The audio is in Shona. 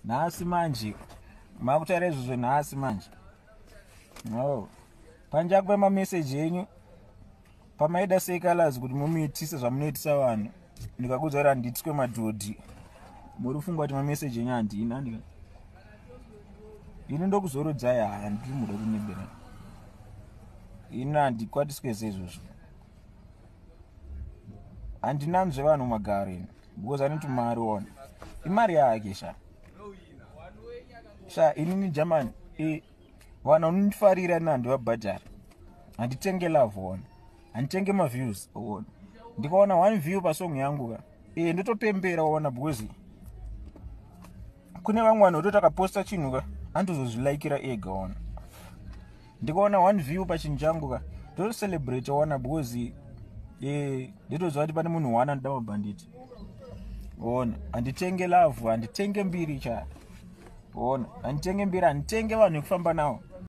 Nhasi manje makutaura izvozvo nhasi manje. No, panjakupa mameseji enyu pamaida Seh Calaz kuti mumuitise zvamunoitisa vanhu. Ndikakuudza kuti handiitwe madhodhi, muri kufunga kuti mameseji enyu handina. Ndika ini ndokuzorodzai. Handiri muda kunyebera ini, handikwatiswe seizvozvo. Handinanzve vanhu mumagaro ini because anoti mari ona imari yake sha sha. Inini Germany, vanhu vanondifarira ini handivabhadhara. Handitenge love ona, handitenge maviews ona. Ndikaona one view pasong yangu ka, ndotopembera ona, because kune vamwe vanhu vototi akaposta chinhu ka, andozozvilaikira ega ona. Ndikaona one view pachinhu changu ka, ndotocelebrate ona, because ndotoziva kuti pane munhu one anoda mabhanditi ona. Handitenge love, handitenge mbiri cha ona, handitenge mbiri, handitenge vanhu vekufamba navo.